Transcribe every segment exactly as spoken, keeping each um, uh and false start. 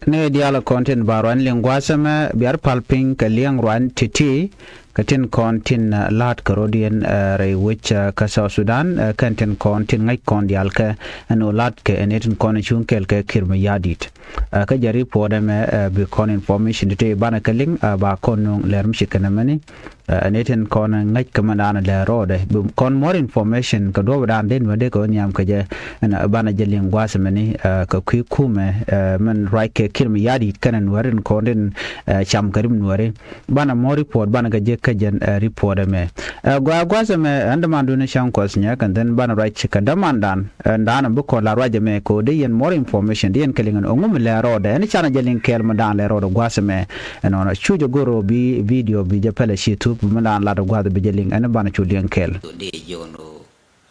Ni diaal kɔn tin ba ruan liŋ gua̱a̱th ɛmɛ bia ri pal piny kɛ liɛŋ ruan ti̱ti̱ kɛ tin kɔn tin, eh, la̱t kɛ rɔ̱diɛn, eh, rɛy wec, eh, kä South Sudan, eh, kɛn tin kɔn tin ŋäc kɔn diaal kɛ ɛn ɣöö la̱t kɛ ɛn ɛ tin kɔn cuŋ kɛl kɛ Kiir Mayardit. Eh, kä jɛ report ɛmɛ, eh, bi kɔn information ti te banɛ kɛ liŋ, eh, ba kɔn nuŋ lɛr mi ci kɛn ɛmɛni. Eh, ni tin kɔn ŋäc kä mɛn dan lɛ rɔɔdɛ. Bi kɔn more information kɛ duɔp dan den wä dee kɛ wä nhiam kɛ jɛ. Ɛn, eh, banɛ jɛ liŋ gua̱a̱th mɛni, eh, kɛ kui̱ kumɛ, eh, mɛn ruac kɛ Kiir Mayardit kɛnɛ Nuɛri tin kɔn din, eh, cam kɛ rim Nuɛri. Banɛ more report, banɛ kɛ jɛ kä jɛn, eh, report ɛmɛ. Eh, gua gua̱a̱th mɛ, ɛn däman duni cäŋ kuɔth nyɛ, kɛn then banɛ ruac kɛ däman dan. Ɛn dan bi kɔn la ruac ɛmɛ kɛ wä dee yɛn more information, dee yɛn kɛ liŋ ɛn ɔŋu mi lɛ rɔɔdɛ. Ɛn canɛ jɛ liŋ kɛɛl mi dan lɛ rɔɔdɛ gua̱a̱th mɛ. Ɛnɔnɔ cu jɛ go̱r ɣöö bi video bi jɛ pɛlɛ ci thup mi daan lat gua̱th bi jɛ liŋ ɛn banɛ cu liɛŋ kɛl. Dee jiɔn ɣöö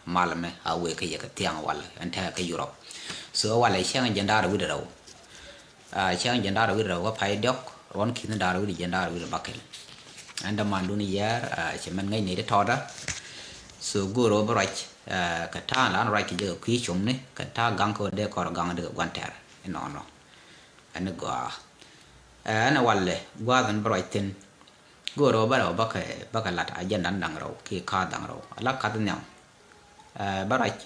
mal mɛ a wee kä yɛ kɛ thiaŋ wal ɛn tɛ̈ kä Europe. So wal ɛ cäŋ jɛn daar wi̱dɛ rɛw. A cäŋ jɛn daar wi̱dɛ rɛw kä pay diɔk ruɔn ki̱n daar wi̱dɛ jɛn daar wi̱dɛ bakɛl. Ɛn däman duni yɛɛr, a, cɛ mɛn ŋäc ni di tɔɔda. So go̱r ɣöö bi ruac, a, kɛ ta̱a̱ lan ruac kɛ jɛ kɛ kui̱ comni kɛ ta̱a̱ gaŋ kɛ wä dee kɔr gaŋ di kɛ gua̱n tɛr. Ɛnɔnɔ. Ɛn gɔaa. Ɛn walɛ gua̱a̱th ɛn bä ruac thi̱n. Go̱o̱r ɣöö bä rɛw bä kɛ, bä kɛ lat agenda da̱ŋ rɛw kiɛ ka̱a̱th da̱ŋ rɛw. Ala ka̱th nhiam. Ɛ, bä ruac.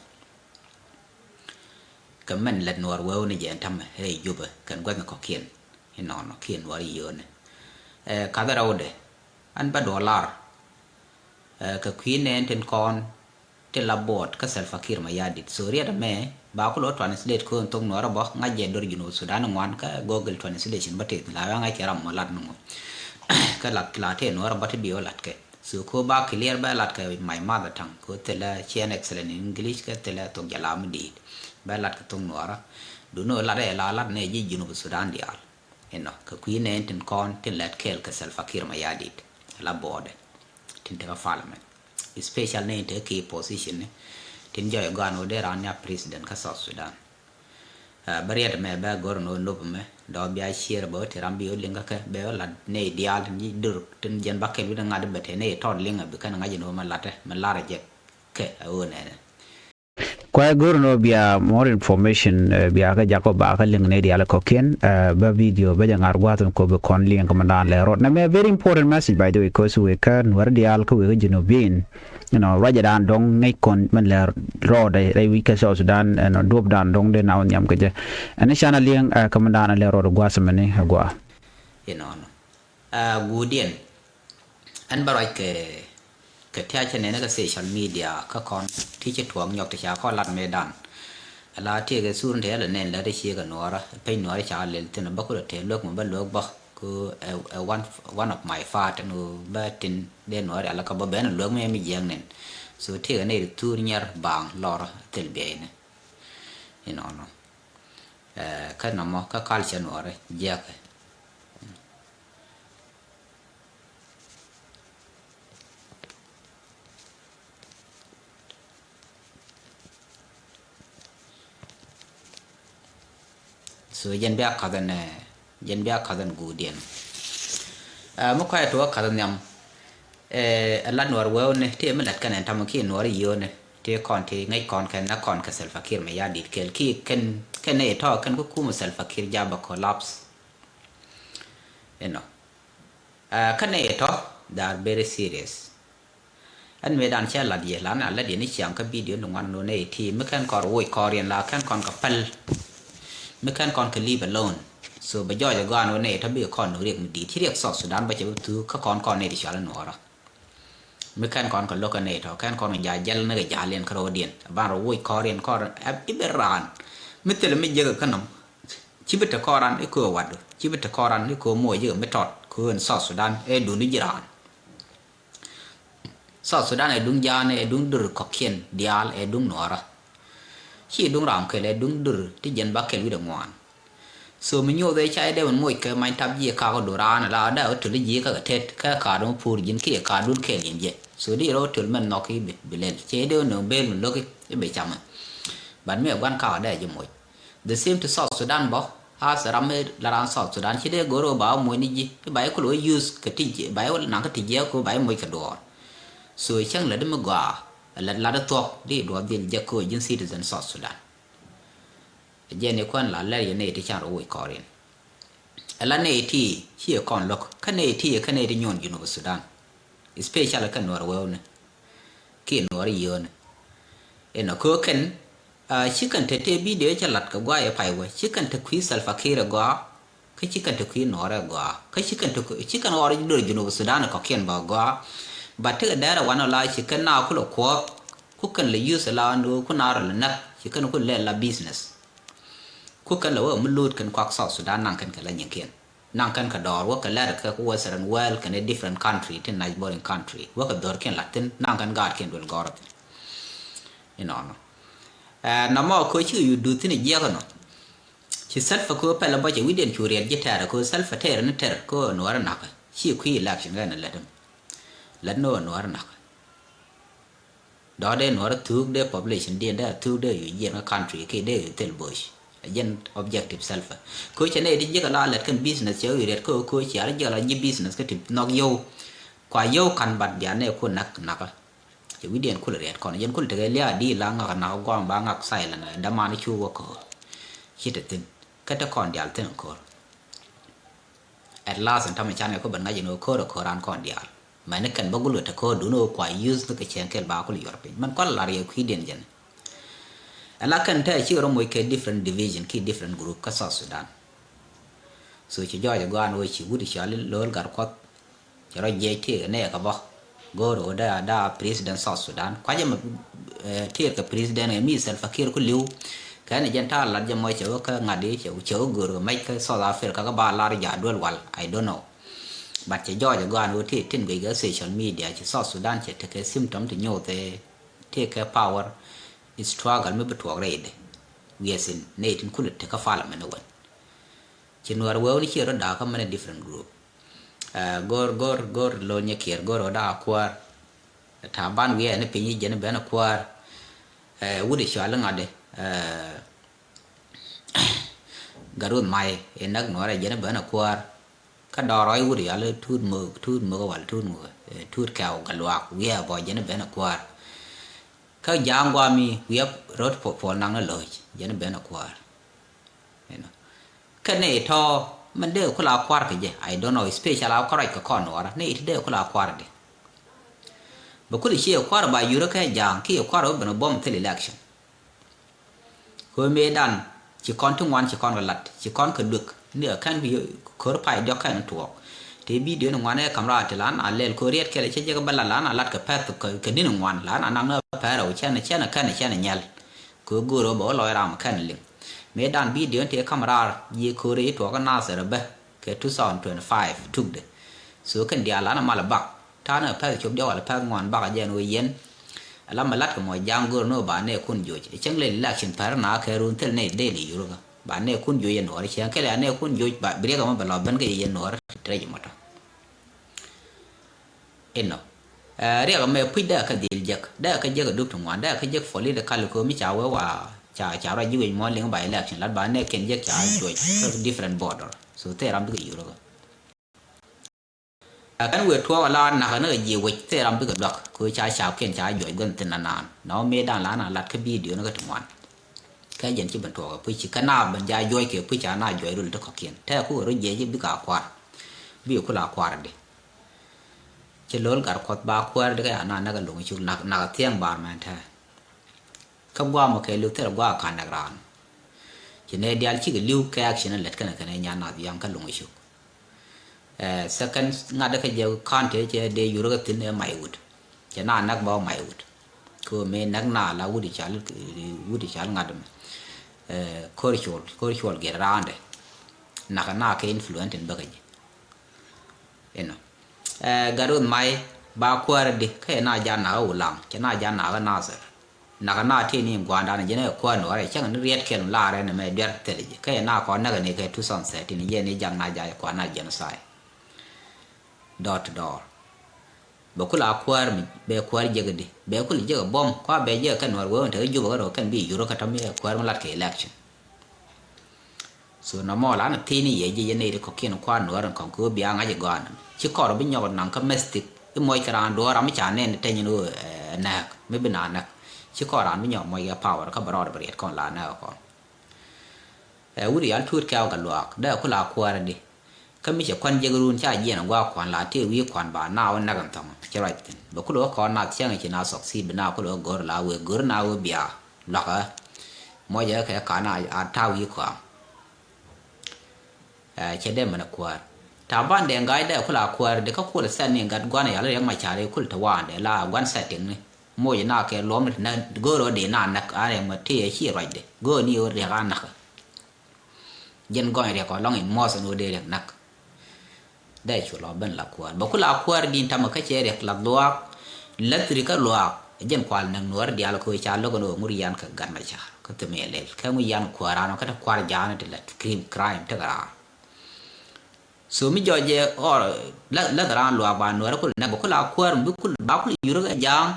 Kɛ mɛn lät nuɔɔr wee wä ni jɛ ɛn tämɛ rɛy Jubɛ kɛn gua̱thni kɔ̱kiɛn. Inɔnɔ kiɛn nuɔɔr i̱ yio̱o̱ni. Ɛ, ka̱th rɛwdɛ. Ɛn bä duɔl lar. Ɛ, kɛ kui̱ nɛɛn tin kɔn ti la buɔt kä Salva Kiir Mayardit. So riɛt ɛmɛ ba ku lɔ translate kɔn thok nuɔrä bä ŋa̱c jɛ dor Junub Sudan ŋuan kä Google Translation bä teth la ɣä ŋa̱c kɛ ram mɔ lat ni ŋuan. Kä la la tëë nuɔrä bä ti bi wä lat kɛ. So ko ba clear bä lat kɛ my mother tongue ko thilɛ ci ɛn excellent in English kä thilɛ thok jɛ la mi di̱i̱t. Bä lat kɛ thok nuɔrä. Duni wä lat ɛ la lat ni ji̱ Junub Sudan diaal. Inɔ kɛ kui̱ nɛɛn tin kɔn tin lɛt kɛɛl kɛ Salva Kiir Mayardit la buɔtdɛ tin tekɛ parliament, especially nɛɛn tekɛ key position ni tin jɔy gɔaan wä dee raan nia president kä South Sudan. Ɛ, bä riɛt mɛ bɛ gör ni wä nop mɛ dɔɔ bia cier bɛ wä ti ram bi wä liŋ kä kɛ bɛ wä lat nɛy diaal tin ji̱ dur tin jɛn ba kɛl wi̱n ŋa̱t bɛ te nɛy tɔt liŋ a bi kɛn ŋa̱c ni wä mɛ latɛ mɛ lar jɛ kɛ a wä nɛnɛ. Kuay go̱r ni wä bia more information, eh, bia kä jakɔ ba kä liŋ ni dial kɔkiɛn, eh, bä video bä jɛ ŋa̱r gua̱th in kɔ bi kɔn liŋ kä mɛ dan lɛ rɔɔd. Nɛ mɛ very important message by the way, 'cause wek kä nuɛr dial kä wek kä Junubin. You know, ruacɛ dan dɔŋ ŋäc kɔn mɛn lɛ rɔɔd rɛy wi̱c kä South Sudan, ɛn duɔp dan dɔŋ dee na wä nhiam kä jɛ. Ɛn canɛ liŋ, eh, kä mɛ dan lɛ rɔɔd gua̱th mɛni, eh, gua̱. Inɔnɔ. Ɛ, guudiɛn. Ɛn bä ruac kɛ, kɛ tiacä nɛn kä social media kä kɔn ti ci tuɔɔk nyɔk ti ca kɔn lat mëëdan. Ala tiɛɛk ɛ sur ni ti ɛlɛ nɛn lät i̱ ciek ɛ nuɔɔrä peny nuɔɔrä ca lɛl thi̱n bä kulɛ tëë luäk mi bä luäk bä ku ɛ, ɛ one, one of my part ɛn ɣöö bä tin dee nuɔɔrä ala kä bä ben luäk mi mi jiɛɛk nɛn. So tiɛɛk ɛ nɛy ti thur nyɛr baaŋ lɔr thil biɛyni. Inɔnɔ. Ɛ, kä nɔmɔ kä culture nuɔɔrä jiɛkɛ. So jɛn bia kath ɛn, ɛ, jɛn bia kath ɛn guudiɛn. Ɛ, mi kɔc ɛ tuɔɔk kath ɛn nhiam. Ɛ, ɛ la nuɔɔr wee wä ni ti mi lat kɛn ɛn tamɔ kiɛ nuɔɔr i̱ yio̱o̱ ni ti kɔn ti ŋäc kɔn kɛn nä kɔn kɛ Salva Kiir Mayardit kɛl kiɛ kɛn, kɛn nɛy tɔ̱ kɛn kä kumɛ Salva Kiir jabɛ collapse. Inɔ. Ɛ, kä nɛy tɔ̱, they are very serious. Ɛn mëëdan cɛ lat yɛ, lan a lat yɛ ni ciaŋ kä video ni ŋuan nɔ nɛy ti, mi kɛn kɔn woc kɔɔriɛn la kɛn kɔn kɛ päl. Mi kɛn kɔn kɛ leave alone. So bɛ jɔɔc ɛ gɔaa nɔ nɛy tɔ̱ bikɛ kɔn nɔ riɛk mi di̱i̱t. Ci riɛk South Sudan bä cɛ bi thuk kä kɔn kɔn nɛy ti cual in nuɔɔrä. Mi kɛn kɔn kɛ lo̱k kɛ nɛy tɔ̱, kɛn kɔn kɛ ja̱ jäl ni kɛ ja̱l yɛn kä ro̱o̱diɛn. Ban rɔ woc kɔɔriɛn kɔɔr, ɛ, i̱ ben raan. Mi thilɛ mi jiäk kä nɔm. Ci bi te kɔɔran i̱ köö watdu, ci bi te kɔɔran i̱ köö moc i̱ mi tɔt köö in South Sudan ɛ duŋdu ji̱ raan. South Sudan ɛ duŋ ja̱a̱n ɛ duŋ dur kɔ̱kiɛn diaal ɛ duŋ nuɔɔrä. Ci duŋ ram kɛl ɛ duŋ dur ti jɛn ba kɛl wi̱cdɛ ŋuan. So mi nyoth ɛ ca ɛ dee wän moc kɛ many tap ji̱ ɛ kak ɔ du raan ɛ la ɔ dee ɔ töl i̱ ji̱ kä kɛ tɛt kä ɛ kaat wä puur ji̱n kiɛ kaat dun kɛɛl yɛn jɛ. So di rɔ töl mɛn nhɔk i̱ bi, bi lɛl cɛ ɛ dee wän nööŋ bel mi lo̱k i̱ bi camɛ. But mi ɛ gua̱n kak ɔ dee ji̱ moc. The same to South Sudan bä, as ram mi la ran South Sudan ci dee go̱r ɣöö ba wä moc ni ji̱, i̱ ba i̱ kul wä use kɛ ti ji̱, ba i̱ wä naŋ kä ti ji̱ ɛ köö ba i̱ moc kɛ duɔɔr. So cäŋ lät mi gɔaa, lät lat i̱ thuɔ̱k, di duɔɔr dhil jɛ köö ji̱n citizen South Sudan. Jɛn i̱ kuän la lɛr yɛn nɛy ti can rɔ woc kɔɔr in. Ala nɛy ti ciɛ kɔn lo̱k kä nɛy ti kä nɛy ti nyuɔn Junub Sudan, especially kä Nuɔr wewni kiɛ Nuɔr yio̱o̱ni. Inɔ köö kɛn ci kɛn te te video cɛ lat kɛ gɔaa yɛ pay wä, ci kɛn te kui̱ Salva Kiir ɛ gɔaa, kä ci kɛn te kui̱ Nuɔr ɛ gɔaa, kä ci kɛn te kui̱ ci kɛn ɣɔr dor Junub Sudan kɔkiɛn ba gɔaa. But tekɛ dɛrɛ wanɔ la ci kɛn na kulɛ kuɔth ku kɛn lɛ use la ni ku na rɔ lɛ näk ci kɛn ku lɛ la business. Ku kɛn lɛ wä mi loot kɛn kuak South Sudan naŋ kɛn kɛ la nyiŋkiɛn, naŋ kɛn kɛ dɔɔr wä kɛ lɛr kɛ ku Western world kɛn ɛ different country tin neighboring country wä kɛ dhɔr kiɛn lat thin naŋ kɛn gaat kiɛn duel gɔr thin. Inɔnɔ ɛ namɔ kɛ ci yu duth thin jiɛk nɔ. Ci Salva kɛ pɛl bɔ cɛ wi̱diɛn cu riɛt ji̱ tɛr kɛ Salva tɛr ni tɛr kɛ Nuɔr nakä ci kui̱ election kɛ ni lɛt. Lɛt ni wä Nuɔr nakä. Dɔ̱ dee Nuɔr thuk dee population diɛn dee thuk dee yu jiɛn kä country kiɛ dee yu thil bo̱o̱c. A jɛn objective Salva. Ko̱ cɛ nɛy ti jiäk a la lɛt kɛn business cɛ yu riɛt ko̱ ko̱ cɛ a jiäk a la ji̱ business kä ti nhɔk yio̱w. Kua yio̱w ka̱n bat bia nɛy kun nak nakä. Cɛ wi̱diɛn kul riɛt kɔn jɛn kul tekɛ lia̱a̱ di la ŋak nak guam ba ŋak silent daman cu wä ko̱r. Ci te thin kä te kɔn dial thin ko̱r. At last ɛn tamɛ can kɛ kɔ ben ŋa̱c ɛn ɣöö ko̱r ɛ ko̱r an kɔn diaal. Mɛni kɛn bä gul kɛ te ko̱r dun ɣöö kua use ni kɛ cɛn kɛl ba kul yuɔr piny mɛn kɔn lar yɛ kui̱diɛn jɛn. Ɛn la kɛn te ci rɔ moc kɛ different division ki different group kä South Sudan. So ci jɔɔc ɛ gɔaan ɣöö ci wut ci al lo̱l gat kuɔth. Cɛ rɔ jiɛc tëëk ɛ nɛɛk ɛ bä go̱o̱r ɣöö da da president South Sudan kuacä mɛ. Tëëk kɛ president ɛ mi Salva Kiir ku li̱w. Kɛn ɛ jɛn ta̱a̱ lat jɛ mɔ cɛ wä kä ŋa̱t i̱ cɛ wä go̱o̱r kɛ mɛc kä South Africa kä ba lar ja̱ duel wal, I don't know. But cɛ jɔɔc ɛ gɔaan ɣöö tëëk tin guic kɛ social media ci South Sudan cɛ tekɛ symptom ti nyoth ɛ tëëk kɛ power struggle mi bi tuɔɔk rɛydɛ. Wiɛthin nɛy tin kulɛ tekä parliament ɛ wän. Ci Nuɔr wewni ci rɔ da̱a̱kä many different group. Go̱r go̱r go̱r lo̱l nyɛ kiɛɛr go̱r rɔ da̱a̱ kuäär. Ta̱a̱ ban wiɛɛni piny i̱ jɛn ben kuäär. Wut i̱ cual iŋa̱di. Garuth may i̱ näk Nuɔr i̱ jɛn ben kuäär. Kä dɔɔr rɔy wut i̱ yal i̱ tuut mök tuut mök wal tuut mök tuut kɛw galuak wiɛɛ bɔ jɛn ben kuäär. Kä ja̱a̱ŋ guami wiɛp rot puɔl naŋ ni lo̱c jɛn ben kuäär. Inɔ kɛn ni tɔ mɛn dee kula kuar kɛ jɛ, I don't know, special a kɔrɔc kɛ kɔn wara ni it dee kula kuar di. Bɛ kuli ci kuar ba yurä kɛ ja̱a̱ŋ ki kuar wä ben bom thil election. Kɛ mëë dan ci kɔn ti ŋuan ci kɔn kɛ lat ci kɔn kɛ luek ni kɛn bi kör pay diɔk kɛn tuɔɔk. Ti video ni ŋuan ɛ kam raar ti lan a lɛl kör riɛt kɛl cɛ jɛ kɛ bä lat lan a lat kɛ pɛth kɛ ni ni ŋuan lan a naŋ ni pɛrɛ wä cɛn cɛn kɛn cɛn nyɛl. Kɛ go̱o̱r ɣä bɛ wä lɔc ram kɛn liŋ. Mëë dan video tëë kam raar jiɛ ko̱r i̱ tuɔɔk kä Nasir bä kɛ two thousand twenty-five tukdɛ. So kɛn diaal an a mal bak ta̱a̱n ɛ pɛth cop diɔk wal pɛth ŋuan bak a jɛn wä yɛn. Ala mɛ lat kɛ mɔ ja̱a̱ŋ go̱o̱r ni wä ba nɛɛkun joc ɛ cäŋ lɛl election pɛr na kɛ run thil nɛy dee li yurkä ba nɛɛkun joc yɛn nuɔɔr cäŋ kɛl ya nɛɛkun joc ba bi riɛk ɛmɔ bɛ lɔ ben kɛ yɛn nuɔɔr. Tɛrɛ ji̱ mɔtɔ. Inɔ riɛk ɛmɛ puc dee kä dhil jek dee kä jek dup ti ŋuan dee kä jek politically ko mi ca wee wa ca ca rɔ ji̱ wec mɔ liŋ ba election lat ba nɛ kɛn jek ca juɔc kä different border. So thil ram bikɛ yur kä kɛn wee tuɔɔk la nak ni kɛ jiɛ wec thil ram bikɛ duak ko ca ca kɛn ca juɔc gua̱n thin na naan na wä mëë dan la na lat kä video ni kä ti ŋuan. Kɛ jɛn ci ben tuɔɔk ɛ puc ci kä na ben ja juɔc kɛ puc ca na juɔc rul ti kɔkiɛn tɛ ku kɛ rɔ jiɛ ji̱ bikɛ a kuar. Bikɛ kula kuar di. Ci lo̱l gat kuɔth ba kuäär di kä ya na näk a luŋ cuk nak nak a thiɛŋ bar mɛn tɛ. Kä guamɔ kɛ li̱w thil gua̱a̱ kan näk raan. Ci nɛ dial cikɛ li̱w kɛ action lät kɛnɛ kɛnɛ nyan nath yaŋ kä luŋ cuk. Second ŋa̱t kä jɛ kan tɛ cɛ dee yur kä thin ɛ may wut. Cɛ na näk ba may wut. Kɛ mëë näk na la wut i̱ cal wut i̱ cal ŋa̱t mɛ. Kor cuɔl kor cuɔl gɛr raandɛ. Nak na kɛ influence in bäkä jɛ. Inɔ gat ruth may ba kuäär di kä yɛ na ja nak ɛ Wulaŋ cɛ na ja nak ɛ Nasir. Nak ɛ na ti ni gua̱a̱ndan jɛ ni ɛ kuäär ni wärɛ cäŋ ni riɛt kɛl mi laarɛ ni mɛ duer thil jɛ kä yɛ na kɔn näk ɛ ni kɛ two thousand thirteen jɛ ni jak na ja kua̱r na genocide. Door to door. Bɛ kul a kuäär mi bɛ kuäär jek di bɛ kul jek bom kua bɛ jek kɛn wär wee wä te jubä kä rɔ kɛn bi yur kä tɔmi kuäär mi lat kɛ election. So nɔmɔ la ni thi̱n ni yɛ ji̱ yɛ nɛy ti kɔ̱kiɛn kua̱r nuɔ̱ɔ̱r in kɔ̱ŋ kɛ ɣöö bia ŋa̱c igɔaa nɛmɛ ci kɔr bi nyɔk naŋ kä mɛstik. I̱ muɔc kɛ raan duɔ̱ɔ̱r ram mi ca nɛn teny in ɣöö ɛ nääk mi bi na näk. Ci kɔr raan bi nyɔk muɔc kɛ power kä bɛ rɔɔd bɛ riɛt kɔn la nääk kɔn. Ɛ wut yal tuut kɛɛw kɛ luaak dee ku la kuäär di. Kä mi cɛ kuan jek run ca jiɛn a guak kuan la tëë wi̱i̱ kuan ba na wä näk ɛn thɔŋ cɛ ruac thi̱n. Bɛ kulɛ wä kɔn na thiäŋ ci na sɔk si bi na kulɛ wä go̱r la wee go̱r na wä bia luakä. Mɔcɛ kɛ ka na a ta̱a̱ wi̱i̱ kɔaŋ. Ɛ, cɛ dee mɛn a kuäär. Ta̱a̱ ban dee ŋa̱c dee kul a kuäär dee kä kul sɛn ni gat gua̱n yal Riɛk Macar kul te waan dee la gua̱n setting ni. Moc na kɛ luɔm ni na go̱r wä dee na näk a rɛm ma tëë ci ruacdɛ go̱r ni wä riɛk a näk. Jɛn gɔny riɛk kɔ lɔŋ in muɔth ni wä dee riɛk näk. Dee cu lɔ ben la kuäär bɛ ku la kuäär din tamɛ kä cɛ riɛk la luaak. Läth ri kä luaak jɛn kual näk nuɔr diaal kɛ wee ca lo̱k ni wä ŋur yan kɛ gat ma car kä thimɛ lɛl kɛ ŋu yan kuäär an kä te kuäär jaanɛ ti la krim crime tekɛ raan. So mi jɔc jɛ ɣɔr la la dharan luaak ba nuɛr kul nɛ ba kul a kuäär mi kul ba kul yur kɛ ja̱a̱ŋ.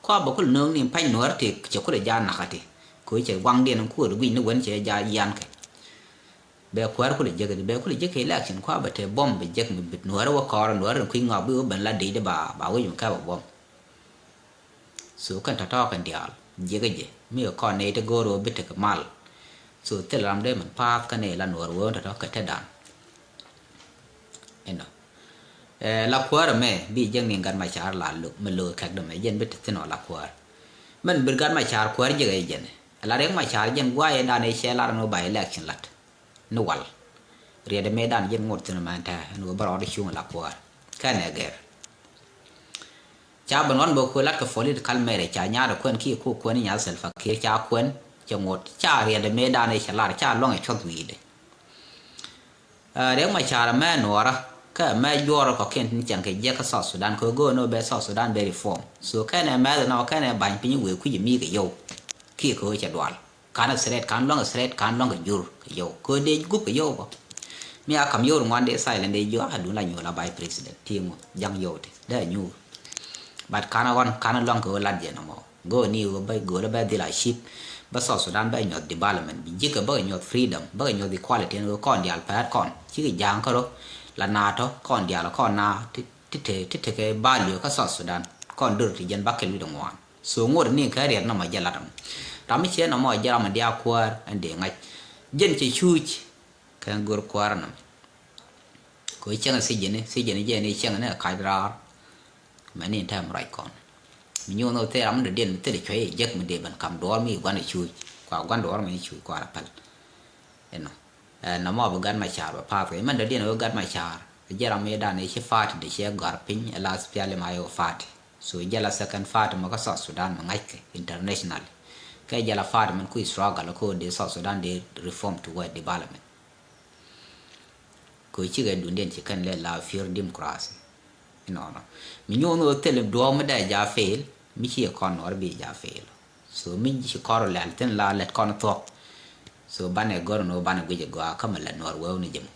Kua ba kul nööŋ ni pa̱ny nuɛr ti cɛ kul ja̱a̱ŋ nakä ti. Ko cɛ waŋ diɛn kuäär guic ni wen cɛ ja̱a̱ŋ yan kɛ. Bɛ kuäär kul jek bɛ kul jek election kua ba te bom bɛ jek mi bit nuɛr wä kɔr nuɛr ni kui̱ ŋɔak bi wä ben la dec di ba ba wec mi kɛ ba bom. So kɛn tɔ̱tɔ̱ kɛn diaal jiäkä jɛ mi kɛ kɔn nɛy ti go̱o̱r ɣöö bi tekɛ mal. So thil ram dee min pa̱a̱th kä nɛy la nuɔɔr wee tɔ̱tɔ̱ kɛ tetdan. Inɔ. Eh, la kuäärä mɛ bi jiäk ni gat ma ca̱a̱r la lo̱k mi lo̱k kɛk dämɛ jɛn bi te thin ɔ la kuäär. Mɛn bir gat ma ca̱a̱r kuäär jiäkä jɛ jɛn. La riɛk ma ca̱a̱r jɛn gua̱a̱c ɛ dan ɛ cɛ lar ɛn ɣöö ba election lat. Ni wal. Riɛt ɛ mëëdan ji̱n ŋot thi̱n mɛn tɛ̱̈ɛ̱̈ ɛn ɣöö bä rɔɔd i̱ cuŋ la kuäär. Kɛn ɛ gɛr. Ca ben ɣɔn bä kuëë lat kɛ political marriage ca nyaat ɛ kuɛn kiɛ ku kuɛn i̱ nyath Salva Kiir ca kuɛn. Cɛ ŋot ca riɛt ɛ mëëdan ɛ cɛ lar ca luɔ̱ŋ ɛ cuɔth wi̱i̱dɛ. Ɛ, Riɛk Macar ɛ mɛ nuɔɔrä kä ɛ mɛ juɔɔrä kɔkiɛn tin cɛŋ kɛ jiɛk kä South Sudan kɛ ɣöö go̱o̱n ɛ bɛ South Sudan bɛ reform. So kɛn ɛ mɛth ɛnɔ kɛn ɛ ba̱ny piny wëë kui̱c ɛ mi̱i̱k ɛ yio̱w. Kiɛ kɛ ɣöö cɛ dual. Ka̱n ɛ threat, ka̱n luäŋ ɛ threat, ka̱n luäŋ kɛ jur kɛ yio̱w. Kɛ ɣöö dee gup kɛ yio̱w bä. Mi a ka̱m yio̱w ri ŋuan dee silent dee jiök a duun la nyuur la vice president. Ti ŋu ja̱ŋ yio̱w ti dee a nyuur. But ka̱n ɛ ɣɔn ka̱n ɛ luäŋ kɛ ɣöö lat jɛ nɔmɔ. Go̱o̱r ni ɣöö bä göörä bä dhil a cip. Bä South Sudan bä nyuɔth development. Bi ji̱ kɛ bä nyuɔth freedom. Bä nyuɔth equality ɛn ɣöö kɔn diaal pɛ̈ɛ̈t kɔn. Cikɛ ja̱a̱ŋ kärɔ. La naatɔ kɔn diaal kɔn na ti, ti te, ti tekɛ value kä South Sudan. Kɔn dör ti jɛn bä kɛl wi̱cdɛ ŋuan. So ŋot ni kä riɛt nɔmɔ jɛ lat ɛmɔ. Ram mi ciɛ nɔmɔ jɛ ram mi diaal kuäär ɛn dee ŋa̱c. Jɛn cɛ cuuc kɛ go̱r kuäär nɔmɔ. Kɛ cieŋ sijini, sijini jɛ ni cieŋ ni kac raar. Mɛ ni tɛm ruac kɔn. Mi nyuun ni wä thil ram mi dɔ̱diɛn mi thil cuɛy jek mi dee ben kam duɔɔr mi gua̱n cuuc. Kua gua̱n duɔɔr mi cuuc kua la päl. Inɔ. Ɛ, nɔmɔ bi gat ma caar bɛ path kɛ mɛn dɔ̱diɛn wä gat ma caar. Jɛ ram mi dan i̱ ci party de cɛ gɔ̱a̱r piny ɛ la SPLM-IO party. So jɛ la second party mɔ kä South Sudan mɛ ŋa̱ckɛ international. Kɛ jɛ la party mɛn ku struggle ko de South Sudan de reform toward development. Ko cikɛ dundiɛn ci kɛn lɛ la pure democracy. Inɔnɔ. Mi nyuun wä thil duɔ̱ɔ̱k mi dee ja fail, mi ci kɔn nuɔr bi ja fail. So mi ci kɔr lɛl thin la lɛt kɔn thuɔk. So banɛ gör ni wä banɛ guic gɔaa kä mi lɛt nuɔr wee wä ni jɛ mɔ.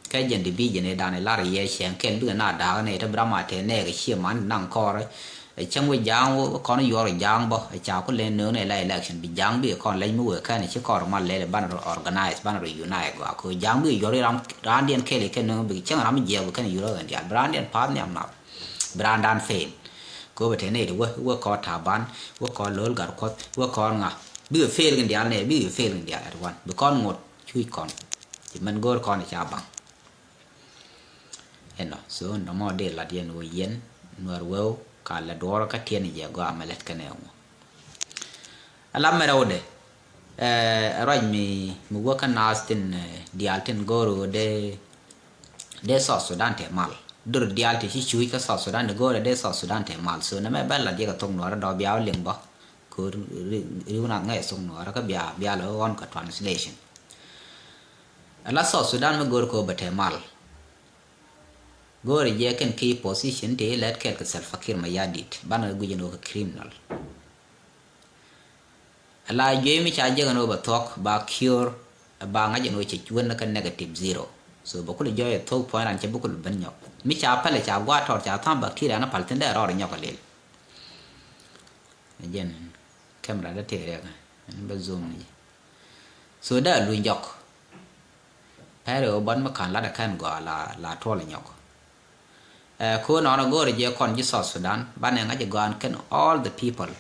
Kɛ jɛn division ɛ dan ɛ lar yɛ cɛŋ kɛl bikɛ na da̱a̱k nɛ ɛ te bi ram a tɛ nɛɛk ɛ ciɛ man naŋ kɔrɛ. Ɛ cäŋ wä ja̱a̱ŋ wä kɔn yuɔr ja̱a̱ŋ bä ɛ ca ku lɛ nööŋ nɛ la election bi ja̱a̱ŋ bikɛ kɔn lɛc mi wee kɛn ɛ ci kɔr mal lɛl ɛ banɛ rɔ organize banɛ rɔ unite gɔaa kɛ ja̱a̱ŋ bikɛ yuɔr ram raandiɛn kɛl ɛ kɛ nööŋ bikɛ cäŋ ram mi jiɛk bikɛ kɛn yuɔr ɛ diaal bi raandiɛn path nhiam nap. Bi raandan fail. Kɛ wä bɛ te nɛy ti wä wä kɔr Taban wä kɔr Lo̱l Gatkuɔth wä kɔr ŋa. Bikɛ fail kɛn diaal nɛ bikɛ fail kɛn diaal at one bi kɔn ŋot cuc kɔn. Ci mɛn go̱o̱r kɔn ca baŋ. Ɛnɔ so nɔmɔ dee lat yɛn wä yɛn nuɛr wee wä ka lɛ duɔɔr kä tiɛn jɛ gɔaa mɛ lɛt kɛn ɛ ŋu. Ala mɛ rɛwdɛ. Ɛ ruac mi mi wä kä naath tin diaal tin go̱o̱r wä dee dee South Sudan te mal. Dur diaal ti ci cuuc kä South Sudan ti go̱o̱r dee South Sudan te mal so nɛ mɛ bɛ lat yɛ kɛ thok nuɔrä dɔɔ bia wä liŋ bä. Ko riw na ŋɛ thok nuɔrä kä bia bia lɛ ɣɔn kɛ translation. Ala South Sudan mi go̱o̱r ko bɛ te mal. Go̱o̱rɛ jɛ kɛn ki position ti lɛt kɛl kɛ Salva Kiir Mayardit banɛ guic ɛn ɣöö kɛ criminal. Ala juey mi ca jek ɛn ɣöö bɛ thuɔ̱k ba cure ba ŋa̱c ɛn ɣöö cɛ cuän kä negative zero. So bɛ kulɛ jɔɔc ɛ thuɔ̱k puɔ̱ny ran cɛ bi kulɛ ben nyɔk mi ca pɛlɛ ca gua̱a̱t tɔɔr ca tha̱a̱ŋ bacteria ni pal thin dee rɔɔd nyɔk ɛ lil. Jɛn camera dee tëë riɛk ɛn bä zoom ni jɛ. So dee a luny jɔk. Pɛri ɣöö bɔt mi ka̱n lat ɛ kɛn gɔaa la la tuɔl nyɔk. Ɛ ko nɔnɔ go̱o̱rɛ jɛ kɔn ji̱ South Sudan banɛ ŋa̱c ɛ gɔaa kɛn all the people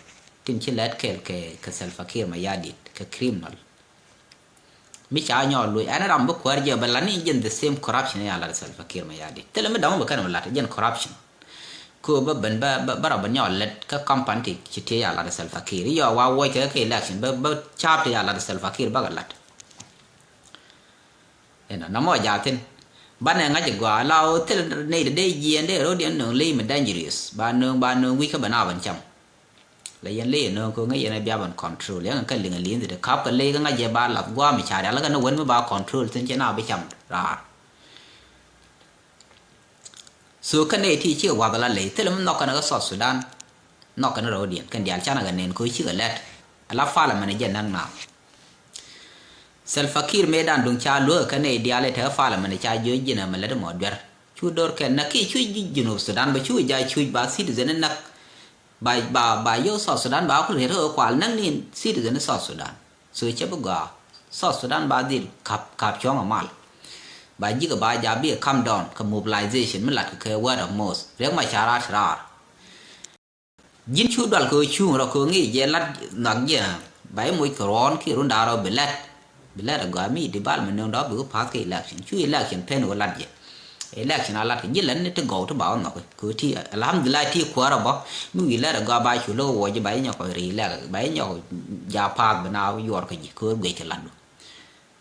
tin ci lɛt kɛl kɛ kɛ Salva Kiir Mayardit kɛ criminal. Mi ca nyɔk luc ɛn ram bi kuäär jɛ bɛ lat ni jɛn the same corruption ya lat Salva Kiir Mayardit. Thilɛ mi dɔ̱ŋ bɛ kɛn bɛ lat jɛn corruption. Kɛ bä ben bä bä bä rɔ bä nyɔk lät kä company ti ci ti ya lat Salva Kiir. Yɔ wa wuɔc kɛ kɛ election bä bä caap ti ya lat Salva Kiir bä kɛ lat. Inɔ nɔmɔ jathin. Banɛ ŋa̱c gɔaa la o thil ney de dee jiɛn dee ro̱diɛn nöŋ ley mi dangerous. Ba nöŋ ba nöŋ wi̱c kä bɛ na bän cam. La yɛn ley nöŋ ko ŋäc yɛn a bia bän control yɛn kä liŋ a li̱n thit kap kä ley kä ŋa̱c jɛ ba lath guam mi car yal kä ni wen mi ba control thin cɛ na bi cam raar. So kä ney ti ci wath la ley thil mi nhɔk kɛn kä South Sudan. Nhɔk kɛn ro̱diɛn kɛn diaal canɛ kɛ nen ko ci kɛ lɛt. Ala parliament jɛ näk na. Salva Kiir mëëdan duŋ ca luäk kä ney diaal i̱ tekɛ parliament ca jiö ji̱n ɛmɛ lät mɔ duer. Cu dor kɛn näk ki cu ji̱ Junub Sudan bɛ cu ja cuc ba citizen i̱ näk. Ba ba ba yio̱w South Sudan ba ku riet kä kual näk ni citizen i̱ South Sudan. So cɛ bi gɔaa South Sudan ba dhil kap kap cuɔ̱ŋ a mal. Ba ji̱ kɛ ba ja bi kɛ calm down kɛ mobilization mi lat kɛ kɛ word of mouth riek ma ca raar ti raar. Ji̱n cu dual kɛ ɣöö cuŋ rɔ kɛ ɣöö ŋi̱i̱c jɛ lat nhɔak ji̱. Ba i̱ moc kɛ ruɔ̱ɔ̱n kiɛ run da̱a̱r rɔ bi lɛt. Bi lɛt agɔaa mi development nöŋ dɔ̱ bi wä pa̱th kɛ election. Cu election pen wä lat jɛ. Election a lat kɛ ji̱ lät ni ti gɔw ti ba wä nhɔk kɛ ɣöö ti alhamdulillah ti kuäärä bä. Mi wi̱i̱ lɛt agɔaa ba cu lo̱k wä ji̱ ba i̱ nyɔk kɛ ri lɛk ba i̱ nyɔk ja pa̱th bi na yuɔr kɛ ji̱ kɛ ɣöö guic kɛ latdu.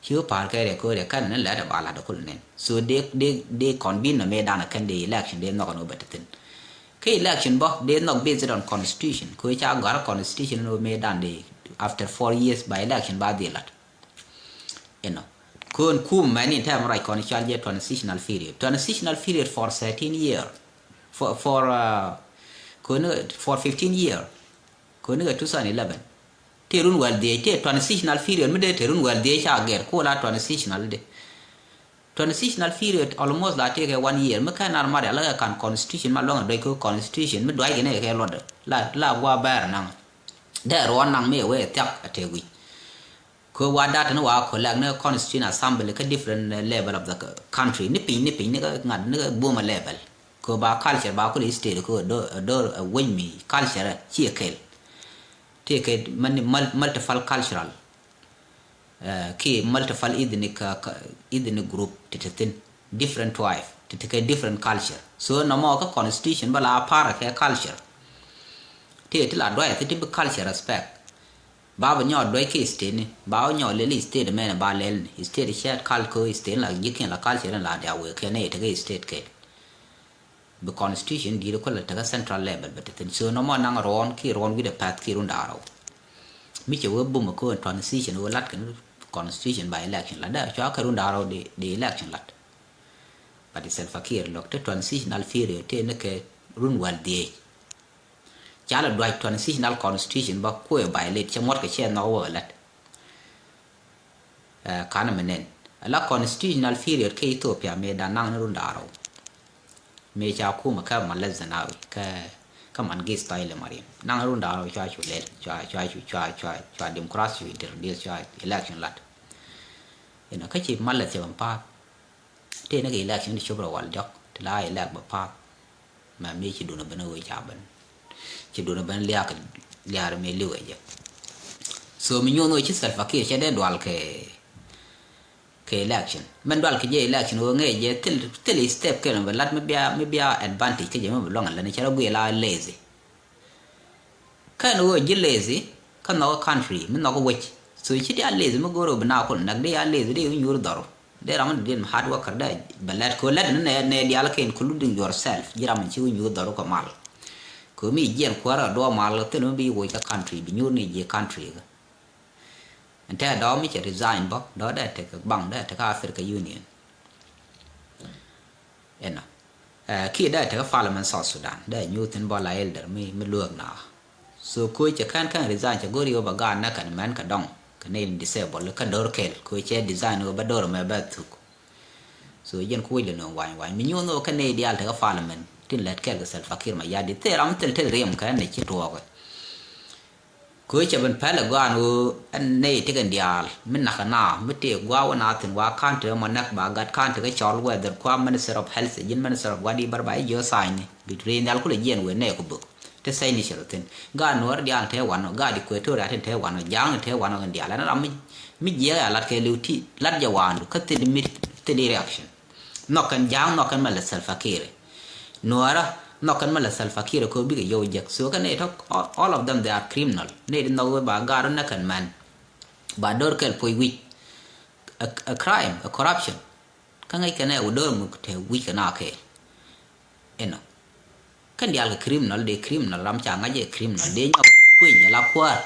Ci wä pa̱a̱r kɛ rɛ ko̱rɛ kɛn ni lɛt ɛ ba lat ɛ kul nen. So dee dee dee convene nɔ mëë danɔ kɛn dee election dee nhɔk ɛn wä bɛ ti thin. Kä election bä dee nhɔk based on constitution kɛ wä ca gɔ̱a̱r constitution ɛn wä mëë dan dee after four years ba election ba dhil lat. Inɔ kön kum mɛn in tɛm ruac kɔn i̱ cɔal jɛ transitional period. Transitional period for thirteen year. For for uh, kön for fifteen year. Kön ni kɛ two thousand eleven. Tëë run wäl dhiec tëë transitional period mi dee tëë run wäl dhiec ca gɛr ku la transitional de. Transitional period almost la tëë kɛ one year mi kɛn nar mat ya la kɛ kan constitution ma luäŋ a duec kɛ constitution mi duac kɛ ni kɛ luɔt la la gua bɛɛr naŋ. Dee ruɔn naŋ mi wee thiak a tëë wi̱c. Kɛ wa dat ni wa collect ni constituent assembly kä different level of the country ni piny ni piny ni kä ŋa̱t ni kä boma level. Kɛ ba culture ba kuli state kɛ dor dor wec mi culture ci kel. Ti kɛ mani multiple cultural ki multiple ethnic ethnic group ti ti thin different tribe ti ti kɛ different culture. So nɔmɔ kä constitution ba la para kɛ culture. Ti ti la dua ti ti bi culture respect. Ba bi nyɔk duec ki state ni ba bi nyɔk lel state mɛn ba lel ni state cɛ kal ko state la jikin la culture la dia wek kɛ ni ti kɛ state kɛ. Bi constitution di̱i̱t kula tekä central level bɛ te thin so nɔmɔ naŋ ruɔn ki ruɔn wi̱dɛ path ki run da̱rɔ. Mi cɛ wee bum ko transition wee lat kɛn constitution by election la dee cua kɛ run da̱rɔ di election lat. But Salva Kiir lɔk te transitional period te ni kɛ run wal dhiec. Ca la duac transitional constitution ba kuɛ violate cɛ muɔt kɛ cɛ nhɔk wee lat. Kanɛ mi nen ala constitutional period kä Ethiopia mëë dan naŋ ni run da̱rɔ. Mëë ca kumɛ kä Meles Zenawi kä kä Mengistu Haile Mariam naŋ ni run da̱rɔ cua cu lel cua cua cu cua cua cua democracy cu introduce cua election lat. Inɔ kä ci Meles cɛ bɛ pa̱a̱th. Tëë ni kɛ election ti cop rɔ wal jɔk ti la elect bɛ pa̱a̱th. Mɛ mi ci dun a ben a wee ca ben ci dun a ben liak liar mi liwɛ jɛ. So mi nyuɔn wee ci Salva Kiir cɛ dee dual kɛ kɛ election mɛn dual kɛ jɛ election wee ŋee jɛ thil thil step kɛn bɛ lat mi bia mi bia advantage kɛ jɛ mi bɛ luaŋ a lani cɛ rɔ guiɛ la lazy. Kɛn ɣöö ji̱ lazy kä nhɔk country mi nhɔk wec. So ci dia lazy mi go̱o̱r ɣöö bi na kul näk di ya lazy di wi̱i̱ nyuur dhɔru. Di ram mi di hard worker di bɛ lɛt kɛ ɣöö lɛt ni nɛ nɛ dial kɛ including yourself ji̱ ram mi ci wi̱i̱ nyuur dhɔru kɛ mal. Kɛ ɣöö mi jiɛn kuäärä duɔ mal thil mi bi woc kä country bi nyuur ni ji̱ country kä. Ɛn tɛ dɔɔ mi cɛ resign bä dɔɔ dee tekɛ baŋ dee tekɛ Africa Union. Ɛnɔ kiɛ dee tekɛ parliament South Sudan dee nyuuthin bä la elder mi mi luäk na. So koc cɛ kɛn kɛn resign cɛ go̱r yio̱w bɛ gaat nɛ kɛn mɛn kɛ dɔŋ kɛ nɛy ni disable kä do̱r kɛl koc cɛ design ɣöö bä do̱r mɛ bɛ thuk. So jɛn koc lɛ nööŋ wany wany mi nyuuth ɣöö kɛ nɛy diaal tekɛ parliament tin lät kɛl kɛ Salva Kiir Mayardit thil ram thil thil riɛm kɛn nɛ ci tuɔɔkɛ. Kɛ ɣöö cɛ ben pɛl ɛ gɔaan ɣöö ɛn nɛy tekɛ diaal mi nakä na mi tëë gua̱a̱ wä na thi̱n wa ka̱n tekɛ mɔ näk ba gat ka̱n tekɛ cɔl whether kua minister of health ji̱n minister of whatever ba ji̱ jiɔ sign ni bi ri nhial kulɛ jiɛn wëë nɛy ku bök. Te signature thi̱n gaat nuɔ̱ɔ̱r diaal te wanɔ gaat Equatoria tin te wanɔ ja̱a̱ŋ te wanɔ kɛn diaal ɛn ram mi Mi jiɛk a lat kɛ liw ti lat jɛ waandu kä thil mi thil reaction. Nhɔk kɛn ja̱a̱ŋ nhɔk kɛn mɛ lɛ Salva Kiir. Nuɔɔrä nhɔk kɛn mɛ lɛ Salva Kiir kɛ bikɛ yɔw jek. So kɛn nɛy tɔ̱ all of them they are criminal. Nɛy ti nhɔk wee ba gaar wä nɛ kɛn mɛn. Ba do̱r kɛl puɔc wi̱c. A, a crime, a corruption. Kä ŋäc kɛn ɛ wä do̱r muk te wi̱c kɛ na kɛɛl. Inɔ. Kɛn diaal kɛ criminal dee criminal ram ca ŋa̱c ɛ criminal dee nyɔk kueny ɛ la kuäär.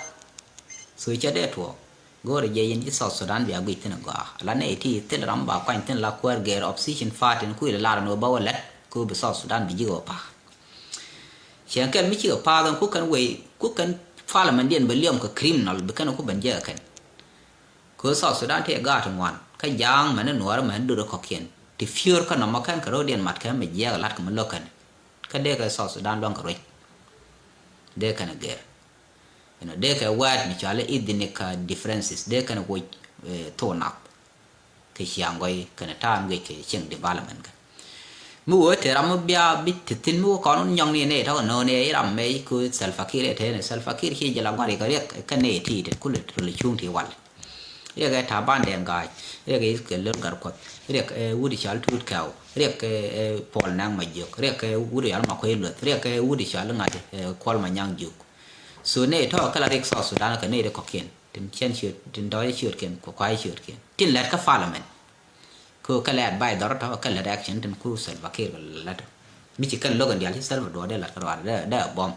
So cɛ dee tuɔɔk. Go̱o̱rɛ jɛ yɛn ji̱ South Sudan bia guic thi̱n ɛ gɔaa. Ala nɛy ti thil ram ba kuany thi̱n la kuäär gɛɛr opposition party ni kui̱ lɛ lar ni wä ba wä lɛt. Kɛ wä bi South Sudan bi ji̱ wä pa̱a̱k. Cɛn kɛl mi cikɛ pa̱a̱k ɛn ku kɛn wei ku kɛn parliament diɛn bɛ liɔm kɛ criminal bi kɛn ku ben jɛ kɛn. Kɛ South Sudan tëë gaat ti ŋuan kä ja̱a̱ŋ mɛn ni nuɔɔrä mɛn ni dot kɔ̱kiɛn ti piöör kä nɔmɔ kɛn kɛ ro̱diɛn mat kɛ mi jiɛɛk lat kɛ mi lo̱k kɛn. Kä dee kɛ South Sudan luɔ̱ŋ kɛ ruec. Dee kɛn gɛr. You know, dee kɛ wɛɛt mi cɔal i̱ ethnic, uh, differences dee kɛn woc, eh, thok nath. Kɛ ciaŋ gɔy kɛn ta̱a̱n guic kɛ cieŋ development kɛ. Mi wee te ram mi bia bi te thi̱n mi wä kɔn wun nyɔŋni nɛ tɔk no̱o̱ŋ nɛ i̱ ram mɛ i̱ ko̱ Salva Kiir ɛ te nɛ Salva Kiir ci jɛ la gua̱r ikɛ riɛk kɛ nɛ ti te kulɛ rɛl cuŋ ti wal. Riɛk ɛ Taban Deng Gai, riɛk ɛ Ezekiel Lol Gatkuoth, riɛk ɛ wut i̱ cɔal Tut Kɛw, riɛk ɛ, ɛ Paul Nang Majiok, riɛk ɛ wut i̱ cɔal Makuei Lueth, riɛk ɛ wut i̱ cɔal ŋa̱t ɛ Kuɔl Manyaŋ Juk. So nɛ tɔk kɛ la riɛk South Sudan kɛ nɛ ti kɔ̱kiɛn tin cɛn ciöt tin dɔɔcä ciötkiɛn kɛ kua̱cä ciötkiɛn tin lɛt kä parliament. Kɛ kɛ lɛ advice dhɔr tɔ̱ kɛ lɛ action tin ku Salva Kiir kɛ lɛ lät. Mi ci kɛn lo̱k in diaal ci Salva duɔɔr dee la̱t kɛ ruaar dee, dee a bom.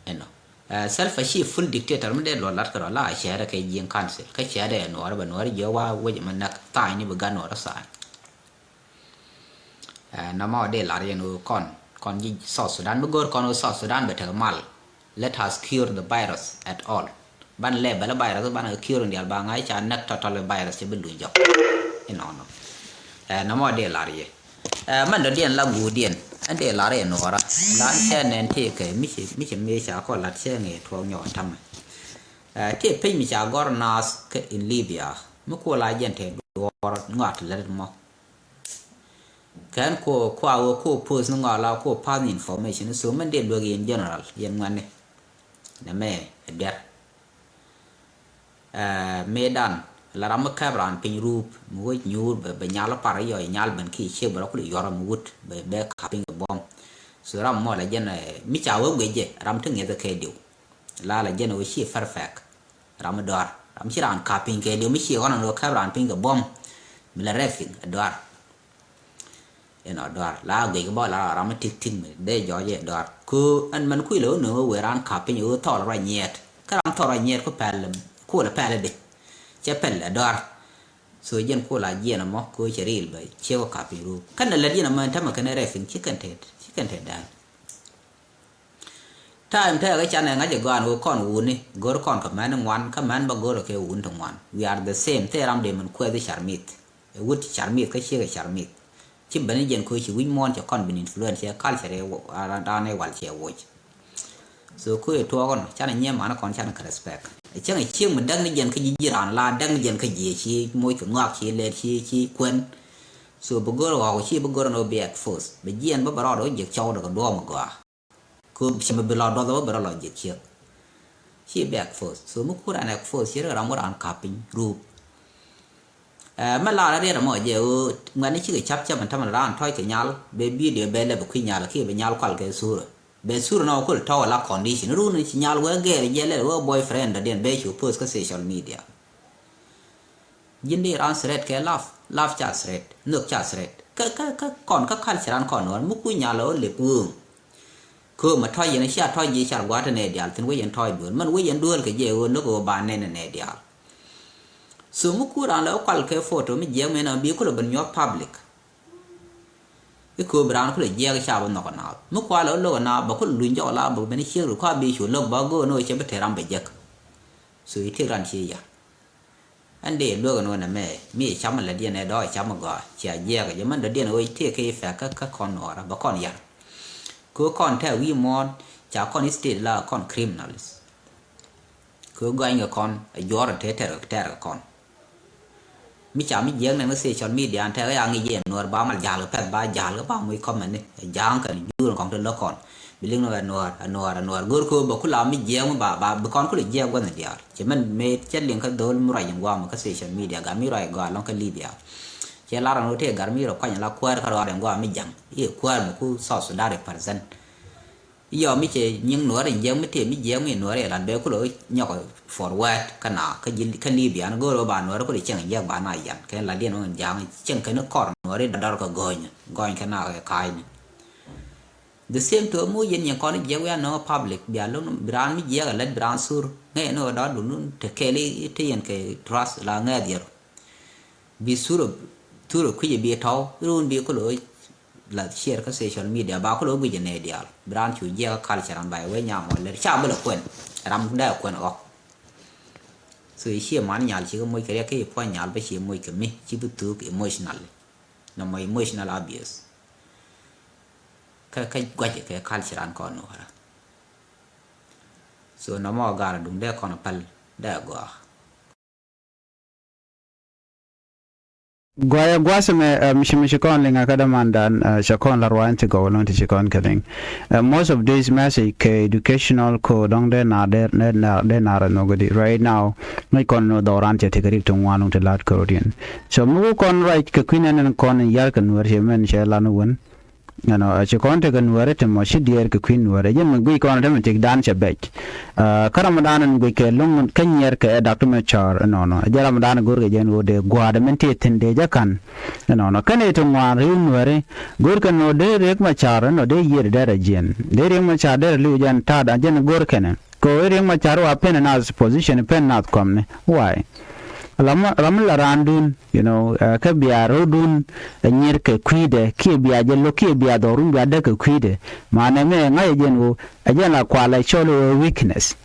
Ɛnɔ. Ɛ, Salva ci full dictator mi dee luɔt la̱t kɛ ruaar la a cɛɛrɛ kɛ ji̱i̱ŋ council. Kä cɛɛrɛ ɛ nuɔɔrɛ bɛ nuɔɔrɛ jiɛ wa wec mɛ näk tha̱a̱ny ni bi gat nuɔɔrɛ tha̱a̱ny. Ɛ, nɔmɔ dee lar yɛn ɣöö kɔn, kɔn ji̱ South Sudan, mi go̱o̱r kɔn ɣöö South Sudan bɛ tekɛ mal. Let us cure the virus at all. Ban lɛ bɛlɛ virus, ban cure in dial ba ŋa̱c ca näk totally virus cɛ bi luny jɔk. Inɔnɔ. Ɛ, nɔmɔ dee lar yɛ. Ɛ, mɛn dɔ̱diɛn la guudiɛn. Ɛn dee lar yɛ nuɔɔra. Lan cɛ nɛn tëë kɛ mi ci, mi ci mëë ca kɔ lat cɛ ŋee tuɔɔk nyɔk tamɛ. Ɛ, tëë piny mi ca gɔr naath kä in Libya. Mi kuɔ la jɛn tëë duɔɔr ŋɔat lät mɔ. Kɛn ko kua wä ko post ni ŋɔala ko pass ni information so mɛn dee luäk yɛn general yɛn ŋuɛni. Nɛ mɛ ɛ duer. Ɛ, mëëdan la ram mi kɛp raan piny ruup mi wec nyuur bɛ, bɛ nyal par yɔ nyal ben ki ciek bɛ rɔ kul yuɔr mi wut bɛ, bɛ kap piny kɛ buɔm. So ram mɔ la jɛn, ɛ, mi ca wä guic jɛ ram ti ŋiɛth kɛ diw. La la jɛn wä ci perfect. Ram mi dɔar. Ram ci raan kap piny kɛ diw mi ci ɣɔn an wä kɛp raan piny kɛ buɔm. Mi la rɛp piny ɛ dɔar. Inɔ dɔar. La guic kɛ bä la ram mi tik tik mi dee jɔɔc ɛ dɔar. Kö ɛn mɛn kui̱ la wä nöŋ wä wee raan kap piny wä thɔl ruac nyiɛɛt. Kä ram thɔl ruac nyiɛɛt ku pɛl, ku la pɛl di. Cɛ pɛl ɛ dɔar. So jɛn ku la jiɛn ɛmɔ kö cɛ ril bä ciek wä kap piny ruup. Kɛn la lät jiɛn ɛmɔ ɛn tämɛ kɛn rɛp piny ci kɛn tɛt. Ci kɛn tɛt dan. Time tɛɛkä canɛ ŋa̱c ɛ gɔaan wä kɔn wuni go̱r kɔn kɛ mɛn ŋuan kä mɛn bä go̱r kɛ wun ti ŋuan. We are the same. Thil ram dee min kuɛth i̱ car mith. Ɛ wut car mith kä ciek ɛ car mith. Ci ben i̱ jɛn ko̱ ci wi̱c muɔ̱ɔ̱n cɛ kɔn bin influence cɛ culture ɛ raan ɛ wal cɛ woc. So ko̱ ɛ tuɔɔk ɔn canɛ nyiee man kɔn canɛ kɛ respect. Ɛ cäŋ ɛ ciek mi däk ni jɛn kä ji̱ ji̱ raan la däk ni jɛn kä jiɛ ci moc kɛ ŋɔak ci lɛt ci ci kuɛn. So bi go̱r ɣɔk ci bi go̱r ni wä bi expose bi jiɛn bä bɛ rɔɔd wä jiɛk cɔw dɛ kɛ duɔɔm ɛ gɔaa. Kö cɛ mi bi lɔ duɔth wä bi rɔ lɔ jiɛk ciek. Ci bi expose. So mi kur an expose ci ri ram wä ran kap piny ruup. Ɛ mɛ lar ariɛt ɛmɔ jɛ ɣöö ŋuɛ̈tni cikɛ cap cap ɛn tämɛ ran tɔ̱c kɛ nyal bɛ video bɛ lɛ bi kui̱ nyal kiɛ bɛ nyal kual kɛ thurä. Bɛ thurä nɔ kul tɔ̱ ala condition run ci nyal wee gɛɛr jɛ lɛ wee boyfriend dɔ̱diɛn bɛ cu post kä social media. Ji̱n di ran threat kɛ love, love ca threat, nhök ca threat. Kä kä kä kɔn kä culture an kɔn ɣän mi kui̱ nyal ɣöö lip wööŋ. Köömɛ tɔ̱c yɛn cia tɔ̱c ji̱ car gua̱a̱th nɛ diaal thi̱n wec yɛn tɔ̱c duel mɛn wec yɛn duel kɛ jɛ ɣöö lo̱k ɣöö ba nɛn nɛ diaal. So mi kur an lɛ wä kual kɛ photo mi jiɛk mɛn a bi kulɛ ben nyuɔ̱th public. I̱ kööb raan kulɛ jiɛk ca bä nhɔk ɛ naath mi kual ɛ wä lo̱k ɛ naath bɛ kulɛ luny jɔk la bɛ ben ciek ri kua bi cu lo̱k bä go̱o̱n ɣöö cɛ bi te ram bɛ jek. So i̱ tiek ran cie yar. Ɛn dee luek ɛn ɣöö nɛmɛ mi cam ɛ lätdiɛn ɛ dɔɔk cam ɛ gɔaa cia jiɛɛk ɛ jɛ mɛn dɔ̱diɛn ɣöö tëë kɛ i̱ pɛk kä kä kɔn nuɔɔrä bɛ kɔn yar. Kɛ ɣöö kɔn tɛ̈ wi̱i̱ muɔ̱ɔ̱n ca kɔn i̱ state la kɔn criminals. Kɛ ɣöö gɔany kɛ kɔn ɛ juɔ̱ɔ̱r ɛ tëë tɛr kɛ tɛr kɛ kɔn. Mi ca mi jiɛk nɛn kä social media an tɛk ya ŋic yɛ Nuɔr ba mal ja̱l kɛ pɛth ba ja̱l kɛ ba muc comment ni ja̱a̱ŋ kɛn jur kɔŋ ti lo̱k kɔn. Bi liŋ ni wɛ Nuɔr, a Nuɔr, a Nuɔr. Go̱r kɛ wä bɛ kula mi jiɛk mi ba, ba, bi kɔn kula jiɛk gua̱n diaal. Cɛ mɛn mëë cɛ liŋ kä dho̱l mi ruac in guam kä social media, gat mi ruac gɔaa lɔŋ kä Libya. Cɛ lar an wä tëë gat mi rɔ kuany la kuäär kä ruac in guam mi ja̱ŋ. I̱ kuäär mi ku South Sudan represent. Yɔ mi cɛ nyiŋ Nuɔr in jiɛk mi tëë mi jiɛk mi Nuɔr ilan bɛ kulɛ nyɔk forward kä na kä ji̱ kä Libya ni go̱o̱r ba Nuɔr kulɛ cieŋ jiɛk ba na yan kɛ la diɛn wä ja̱a̱ŋ cieŋ kɛ ni kɔr Nuɔr in dɔr kɛ go̱o̱ny go̱o̱ny kɛ na kɛ ka̱a̱cni. The same to mu yɛn nyiŋ kɔn jiɛk wian nɔŋ public bia lo̱ŋ bi raan mi jiɛk a lät bi raan sur ŋäc ni wä dɔr dun te kɛɛl i̱ te yɛn kɛ trust la ŋäth yɛr. Bi thurɛ, thurɛ kui̱c bi tɔ̱w run bi kolo la share kä social media ba kolo guic nɛ diaal bi raan cu jiɛk kä culture an ba iwee nyam wä lɛr ca bi lɛ kuɛn. Ram dee kuɛn ɣɔk. So i̱ cie man nyal ci kä moc kɛ riɛk kä i̱ puɔ̱ny nyal bä ci moc kɛ mi ci bi thuk emotionally. Nɔmɔ emotional abuse. Kä kä guac kɛ culture an kɔn nuɔrä. So nɔmɔ gar duŋ dee kɔn päl dee gɔaa. Guayɛ gua̱a̱th ɛmɛ, eh, mi ci, mi ci kɔn liŋ a kä dämandan, eh, cɛ kɔn la ruany ti gɔw lɔŋ ti ci kɔn kɛ liŋ. Eh, most of this message kɛ educational ko dɔŋ dee na, dee na, dee na rɛ nhɔk di right now. Ŋäc kɔn ni dhɔran cɛ ti kɛ rik ti ŋuan wun ti la̱t kärɔ̱diɛn. So mi wä kɔn ruac kɛ kui̱n ɛn ɛn kɔn in yar kɛ Nuɛr cɛ mɛn cɛ lan wän. Ɛnɔ, ɛ ci kɔn tekɛ Nuɛri ti mɔ ci diɛɛr kɛ kui̱ Nuɛri. Jɛn mi guic kɔn te mi tik dan cɛ bɛc. Ɛ, kä ram dan in guic kɛ lo̱ŋ kä nyiɛr kɛ ɛ Dak ti mɛ cɔr ɛnɔnɔ. Ɛ jɛ ram dan go̱r kɛ jɛn ɣöö dee gua̱a̱r min ti thi̱n dee jɛ ka̱n. Ɛnɔnɔ. Kɛn ɛ ti ŋuan ri̱w Nuɛri. Go̱r kɛ nɔ dee Riek Machar ɛnɔ dee yiëër dee rɛ jiɛn. Dee Riek Machar dee rɛ li̱w jɛn ta̱a̱ dan jɛn go̱r kɛnɛ. Kɛ ɣöö Riek Machar wa pen ɛ nath position pen nath kɔmni. Why? Ram, ram la randun, you know, uh, kä bia rodun, uh, nyir kɛ kui̱dɛ, kiɛ bia jɛ lo̱k, kiɛ bia dhɔrun, bia däk kɛ kui̱dɛ. Ma nɛ mɛ ŋa̱c ɛ jɛn ɣöö, ɛ jɛn la kual ɛ cɔl ɣöö weakness.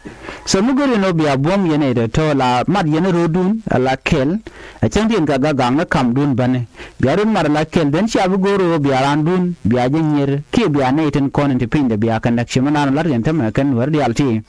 So mi go̱r yɛn ɣöö bia buɔ̱m yɛn ɛ tɔ̱ la mat yɛn rodun, ɛ la kɛl, ɛ cäŋ diɛn ka gak gak ni kamdun bäni. Bia run mat ɛ la kɛl, then cia bi go̱r ɣöö bia randun, bia jɛ nyir, kiɛ bia nɛy tin kɔn in ti pinydɛ bia kɛ näk ci mi naan lat kɛn tämɛ kɛn wär diaal ti.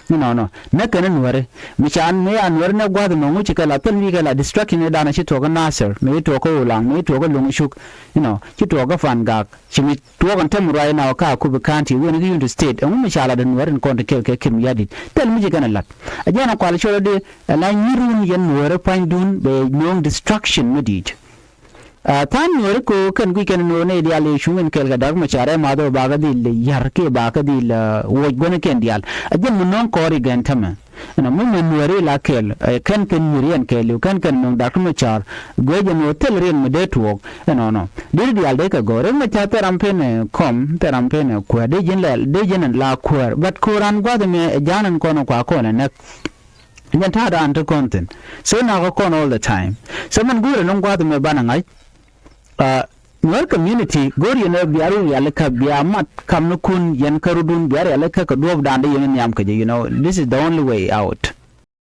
Inɔnɔ nä kɛn Nuɛri mi ca ni a Nuɛri nä gua̱th nɔ ŋuci kɛ la thil mi kɛ la distraction ni danɔ ci tuɔk kä Nasir mi ci tuɔk kä Ulaŋ mi ci tuɔk kä Luŋ Cuk. Inɔ ci tuɔk kä Fangak ci mi tuɔk in tem ruac na wä ka Kubi County wen kä Unity State ɛŋu mi ca la di Nuɛri in kɔn ti kɛl kɛ Kiir Mayardit thil mi ci kɛn lat. A jɛn a kual cɔl di ɛ la nyirun yɛn Nuɛri pua̱nydun bɛ no̱o̱ŋ distraction mi di̱i̱t. A tha̱a̱ŋ Nuɛri ko kɛn guic kɛn nuɔɔr nɛy diaal i̱ cuŋ in kɛɛl kɛ Dak Machar ɛ math ɛ bakä dhil yar kiɛ bakä dhil wuɔc guänikiɛn diaal. A jɛn mi nɔŋ kɔɔr i̱ gɛn tämɛ. Ɛnɔ mi mɛ Nuɛri la kɛɛl ɛ kɛn kɛn nyuur yɛn kɛɛliw kɛn kɛn nɔŋ Dak Machar guic ɛn ɣöö thil riɛn mi dee tuɔɔk. Ɛnɔnɔ deri diaal dee kɛ gɔ̱r Dak Machar thil ram pen ɛ kɔm thil ram pen ɛ kuäär dee ji̱n lɛl dee ji̱n ɛn la kuäär. But ko̱ran gua̱th ɛmɛ ɛ ja̱a̱n ɛn kɔn ɛ kua kɔn ɛ näk. Nyɛn ta̱a̱ daan ti kɔn thi̱n. So nakä kɔn all the time. So mɛn go̱o̱rɛ ni gua̱a̱th mɛ banɛ ŋa̱c. Nuer community go̱o̱r yɛn ɛ bia ri rialikä bia mat kamnikun yɛn kärudun bia rialikä kɛ duɔ̱ɔ̱pdan di yɛn nhiam kɛ jɛ, you know, this is the only way out.